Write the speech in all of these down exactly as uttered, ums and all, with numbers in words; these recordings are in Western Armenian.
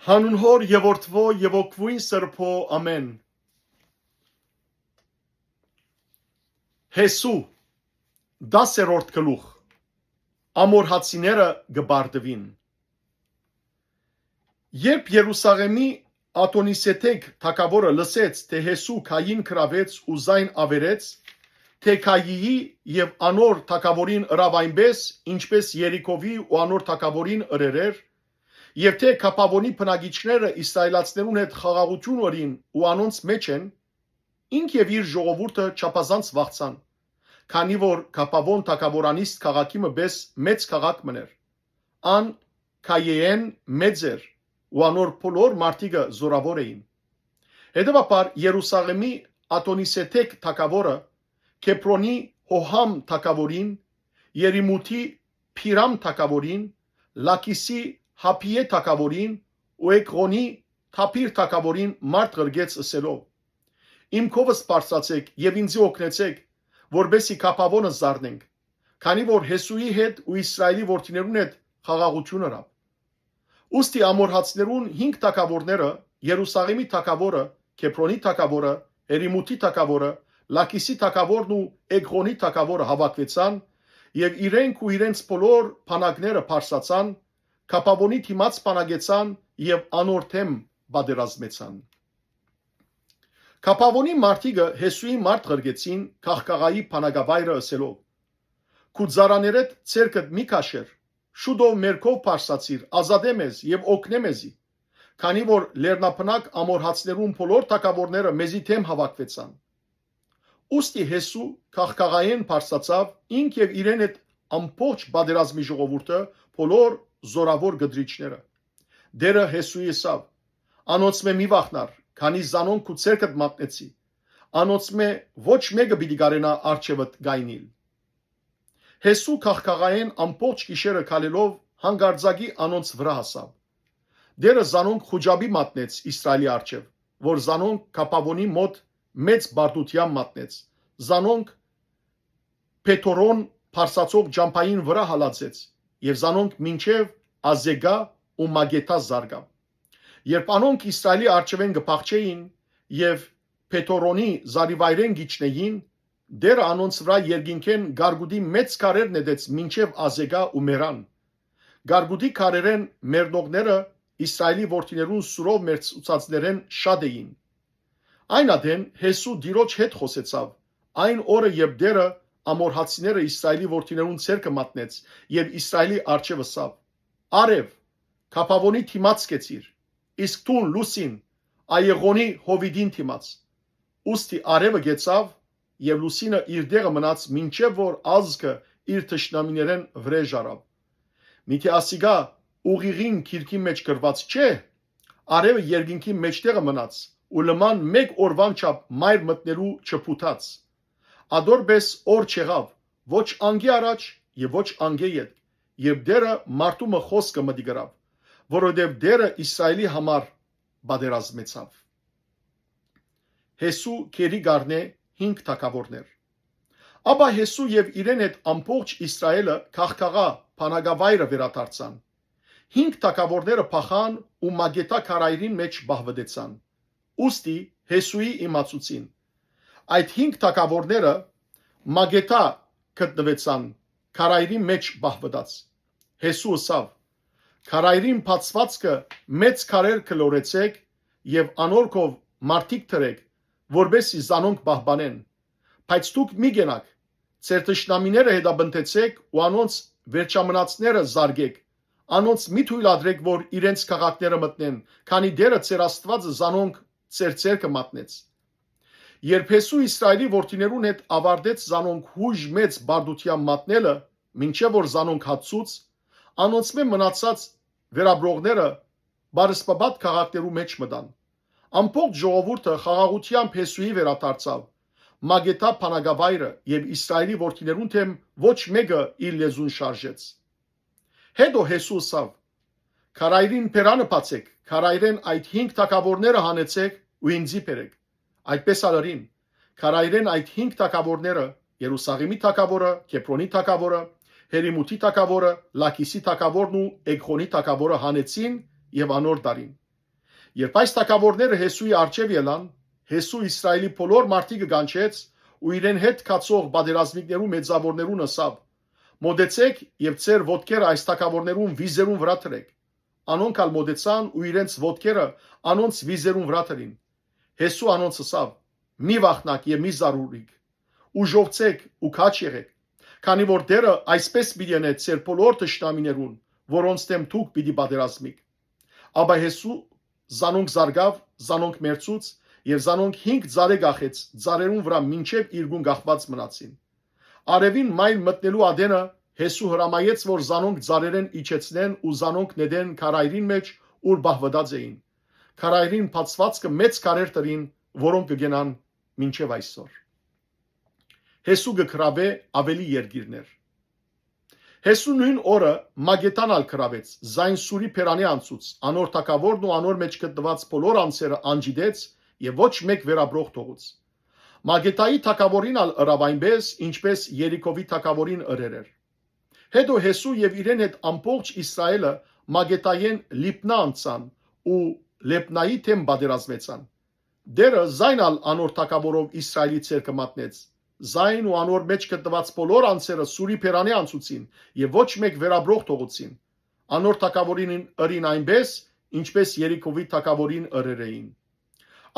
Հանուն Հօր եւ Որդւոյ եւ Հոգւոյն Սրբոյ, ամէն։ Յեսու, տասերորդ գլուխ, ամորհացիները կը պարտուին։ Երբ Երուսաղէմի Ատոնիսեդեք թագաւորը լսեց, թէ Յեսու գային գրաւեց ու զայն աւերեց, թէ գայիի եւ անոր թագաւորին ըրաւ այնպէս, ինչպէս Երիքովի ու անոր թագաւորին ըրեր էր, եւ թէ Գաբաւոնի բնակիչները իսրայելացիներուն հետ խաղաղութիւն ըրին ու անոնց մէջ են, ինք եւ իր ժողովուրդը չափազանց վախցան, քանի որ Գաբաւոն թագաւորանիստ քաղաքի մը պէս մեծ քաղաք մըն էր։ Ան Գայեէն մեծ էր ու անոր բոլոր մարդիկը զօրաւոր էին։ Հետեւաբար Երուսաղէմի Ատոնիսեդեք թագաւորը, Քեբրոնի Հոհամ թագաւորին, Երիմութի Փիրամ թագաւորին, Լաքիսի Հապիէ թագաւորին ու Էկղոնի Թափիր թագաւորին մարդ ղրկեց ըսելով. «Իմ քովս բարձրացէք եւ ինծի օգնեցէք, որպէս զի Գաբաւոնը զարնենք, քանի որ Յեսուի հետ ու Իսրայէլի որդիներուն հետ խաղաղութիւն ըրաւ»։ Ուստի ամորհացիներուն հինգ թագաւորները, Երուսաղէմի թագաւորը, Քեբրոնի թագաւորը, Հերիմութի թագաւորը, Լաքիսի թագաւորն ու Էկղոնի թագաւորը հաւաքուեցան եւ իրենք ու իրենց բոլոր բանակները բարձրացան, Գաբաւոնի դիմաց բանակեցան եւ անոր դէմ պատերազմեցան։ Գաբաւոնի մարդիկը Յեսուի մարդ ղրկեցին Գաղգաղայի բանակավայրը ըսելով. «Քու ծառաներդ ձեռքդ մի քաշեր, շուտով մեր քով բարձրացիր, ազատէ մեզ եւ օգնէ մեզի, քանի որ լեռնաբնակ ամորհացիներուն բոլոր թագաւորները մեզի դէմ հաւաքուեցան»։ Ուստի Յեսու Գաղգաղայէն բարձրացաւ, ինք եւ իրեն հետ ամբողջ պատերազմի ժողովուրդը, բոլոր զօրաւոր կտրիչները։ Տէրը Յեսուի ըսաւ. «Անոնցմէ մի վախնար, քանի զանոնք քու ձեռքդ մատնեցի։ Անոնցմէ ոչ մէկը պիտի կարենայ առջեւդ կայնիլ»։ Յեսու Գաղգաղայէն ամբողջ գիշերը քալելով հանկարծակի անոնց վրայ հասաւ։ Տէրը զանոնք խուճապի մատնեց Իսրայէլի առջեւ, որ զանոնք Գաբաւոնի մօտ մեծ պարտութեան մատնեց։ Զանոնք Փեթորոն բարձրացող ճամբային վրայ հալածեց եւ զանոնք մինչեւ Ազեգա ու Մագեթա զարկաւ։ Երբ անոնք Իսրայէլի առջեւէն կը փախչէին եւ Փեթորոնի զառիվայրէն կ'իջնէին, Տէրը անոնց վրայ երկինքէն կարկուտի մեծ քարեր նետեց մինչեւ Ազեգա ու Մերան։ Կարկուտի քարերէն մեռնողները Իսրայէլի որդիներուն սուրով մեռցուցածներէն շատ էին։ Այն ատեն Յեսու Տիրոջ հետ խօսեցաւ, այն օրը, երբ Տէրը ամորհացիները Իսրայէլի որդիներուն ձեռքը մատնեց եւ Իսրայէլի առջեւ ըսաւ. «Արեւ, Գաբաւոնի դիմաց կեցիր, իսկ դուն, լուսին, Այեղոնի Հովիտին դիմաց»։ Ուստի արեւը կեցաւ եւ լուսինը իր տեղը մնաց, մինչեւ որ ազգը իր թշնամիներէն վրէժ առաւ։ Միթէ ասիկա ուղիղին գիրքին մէջ գրուած չէ՞։ Արեւը երկինքի մէջտեղը մնաց ու լման մէկ օրուան չափ մայր մտնելու չփութաց։ Ադոր պէս օր չեղաւ, ոչ անկէ առաջ եւ ոչ անկէ ետք, երբ Տէրը մարդու մը խօսքը մտի գրաւ, որովհետեւ Տէրը Իսրայէլի համար պատերազմեցաւ։ Յեսու գերի կ'առնէ հինգ թագաւորներ։ Ապա Յեսու եւ իրեն հետ ամբողջ Իսրայէլը Գաղգաղա բանակավայրը վերադարձան։ Հինգ թագաւորները փախան ու Մագեթա քարայրին մէջ պահուըտեցան։ Ուստի Յեսուի իմացուցին. այդ հինգ թագաւորները Մագեթա գտնուեցան քարայրին մէջ պահուըտած։ Յեսու ըսաւ. «Քարայրին բացուածքը մեծ քարեր կը լորեցէք եւ անոր քով մարդիկ դրէք, որպէս զի զանոնք պահպանեն։ Բայց դուք մի կենաք, ձեր թշնամիները հետապնդեցէք ու անոնց վերջամնացները զարկէք, անոնց մի թոյլատրէք, որ իրենց քաղաքները մտնեն, քանի Տէրը ձեր Աստուածը զանոնք ձեր ձեռքը մատնեց»։ Երբ Յեսու Իսրայէլի որդիներուն հետ աւարտեց զանոնք յոյժ մեծ պարտութեան մատնելը, մինչեւ որ զանոնք հատցուց, անոնցմէ մնացած վերապրողները բարսպապատ քաղաքներու մէջ մտան։ Ամբողջ ժողովուրդը խաղաղութեամբ Յեսուի վերադարձաւ Մագեթա բանակավայրը եւ Իսրայէլի որդիներուն դէմ ոչ մէկը իր լեզուն շարժեց։ Հետո Յեսու ըսաւ. «Քարայրին բերանը բացէք, քարայրէն այդ հինգ թագաւորները հանեցէք ու ինծի բերէք»։ Այդպէս ալ ըրին։ Քարայրէն այդ հինգ թագաւորները, Երուսաղէմի թագաւորը, Քեբրոնի թագաւորը, Հերիմութի թագաւորը, Լաքիսի թագաւորն ու Էգղոնի թագաւորը հանեցին եւ անոր տարին։ Երբ այս թագաւորները Յիսուի առջեւ ելան, Յիսու Իսրայէլի բոլոր մարդիկը կանչեց ու իրեն հետ գացող պատերազմիկներու մեծաւորներուն ըսաւ. «Մօտեցէք եւ ձեր ոտքերը այս թագաւորներուն վիզերուն վրայ դրէք»։ Անոնք ալ մօտեցան ու իրենց ոտքերը անոնց վիզերուն վրայ դրին։ Յիսու անոնց ըսաւ. «Մի վախնաք եւ մի զարհուրիք, ուժովցէք ու քաջ եղէք, քանի որ Տէրը այսպէս պիտի ընէ ձեր բոլոր թշնամիներուն, որոնց դէմ դուք պիտի պատերազմիք»։ Ապա Յիսու զանոնք զարկաւ, զանոնք մեռցուց եւ զանոնք հինգ ծառէ կախեց, ծառերուն վրայ մինչեւ իրկուն կախուած մնացին։ Արեւին մայր մտնելու ատենը Յիսու հրամայեց, որ զանոնք ծառերէն իջեցնեն ու զանոնք նետեն քարայրին մէջ, ուր պահուտած էին։ Քարայրին բացուածքը մեծ քարեր դրին, որոնք կը կենան մինչեւ այսօր։ Յիսու կը գրաւէ աւելի երկիրներ։ Յիսու նոյն օրը Մագետան ալ գրաւեց, զայն Սուրի բերանի անցուց, անոր թագաւորն ու անոր մէջ գտնուած բոլոր անձերը անջիտեց եւ ոչ մէկ վերապրող թողուց։ Մագետայի թագաւորին ալ ըրաւ այնպէս, ինչպէս Երիքովի թագաւորին ըրեր էր։ Հետո Յիսու եւ իրեն հետ ամբողջ Իսրայէլը Մագետայէն Լիբնա անցան ու Լեբնայի դէմ պատերազմեցան։ Տէրը զայն ալ անոր թագաւորով Իսրայէլի ձեռքը մատնեց, զայն ու անոր մէջ գտնուած բոլոր անձերը Սուրի բերանի անցուցին եւ ոչ մէկ վերապրող թողուցին։ Անոր թագաւորին ըրին այնպէս, ինչպէս Երիքովի թագաւորին ըրեր էին։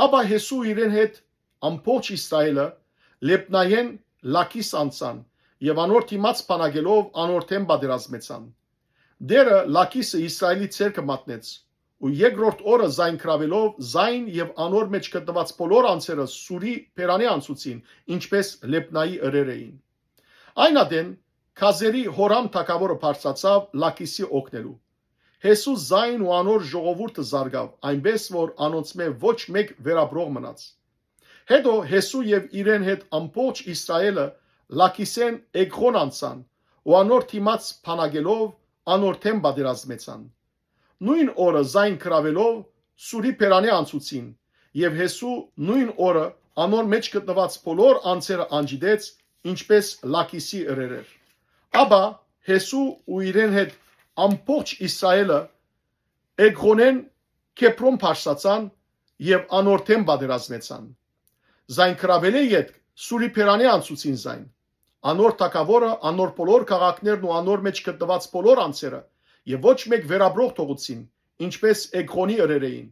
Ապա Յիսու իրեն հետ ամբողջ Իսրայէլը Լեբնայէն Լաքիս անցան եւ անոր դիմաց բանակելով անոր դէմ պատերազմեցան։ Տէրը Լաքիսը Իսրայէլի ձեռքը մատնեց ու երկրորդ օրը զայն գրաւելով զայն եւ անոր մէջ գտնուած բոլոր անձերը Սուրի բերանի անցուցին, ինչպէս Լեբնայի ըրեր էին։ Այն ատեն Գազերի Հորամ թագաւորը բարձրացաւ Լաքիսի օգնելու։ Յիսուս զայն ու անոր ժողովուրդը զարգաւ, այնպէս որ անոնցմէ ոչ մէկ վերապրող մնաց։ Հետո Յիսու եւ իրեն հետ ամբողջ Իսրայէլը Լաքիսէն Էգղոն անցան ու անոր դիմաց բանակելով անոր դէմ պատերազմեցան։ Նոյն օրը զայն գրաւելով Սուրի բերանի անցուցին եւ Յիսու նոյն օրը անոր մէջ գտնուած բոլոր անձերը անջիտեց, ինչպէս Լաքիսի ըրեր էր։ Ապա Յիսու ու իրեն հետ ամբողջ Իսրայէլը Էգղոնէն Քեբրոն բարձրացան եւ անոր դէմ պատերազմեցան։ Զայն գրաւելէ ետք Սուրի բերանի անցուցին զայն։ Անոր թագաւորը, անոր բոլոր քաղաքներն ու անոր մէջ գտնուած բոլոր անձերը եւ ոչ մէկ վերապրող թողուցին, ինչպէս Էգղոնի ըրեր էին,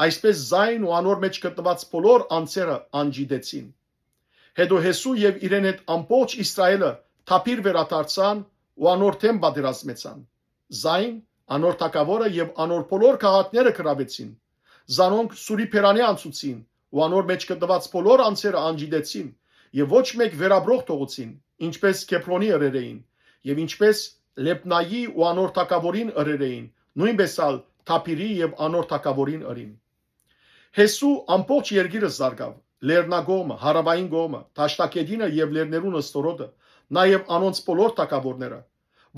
այսպէս զայն ու անոր մէջ գտնուած բոլոր անձերը անջիտեցին։ Հետո Յիսու եւ իրեն հետ ամբողջ Իսրայէլը Թաբիր վերադարձան ու անոր դէմ պատերազմեցան։ Զայն անոր թագաւորը եւ անոր բոլոր քաղաքները գրաւեցին։ Զանոնք Սուրի բերանի անցուցին ու անոր մէջ գտնուած բոլոր անձերը անջիտեցին եւ ոչ մէկ վերապրող թողուցին, ինչպէս Քեբրոնի ըրեր էին եւ ինչպէս Լեբնայի ու անոր թագաւորին ըրեր էին, նոյնպէս ալ Թաբիրի եւ անոր թագաւորին ըրին։ Յիսու ամբողջ երկիրը զարգաւ, լեռնակողմը, հարաւային կողմը, դաշտագետինը եւ լեռներուն ստորոտը, նաեւ անոնց բոլոր թագաւորները։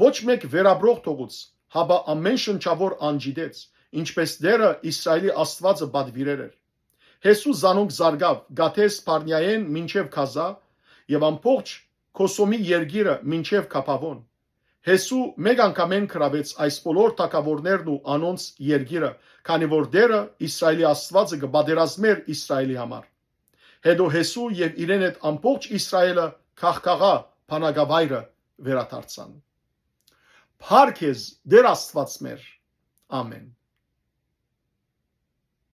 Ոչ մէկ վերապրող թողուց, հապա ամէն շնչաւոր անջիտեց, ինչպէս Տէրը Իսրայէլի Աստուածը պատուիրեր էր։ Յիսուս զանոնք զարգաւ, Գաթէս Բարնիայէն մինչեւ Գազա եւ ամբողջ Քոսոմի երկիրը մինչեւ Գաբաւոն։ Յիսու մէկ անգամէն գրաւեց այս բոլոր թագաւորներն ու անոնց երկիրը, քանի որ Տէրը Իսրայէլի Աստուածը կը պատերազմէր Իսրայէլի համար։ Հետո Յիսու եւ իրեն հետ ամբողջ Իսրայէլը քաղաքաղա բանակավայրը վերադարձան։ Փառք քեզ, Տէր Աստուած մեր։ Ամէն։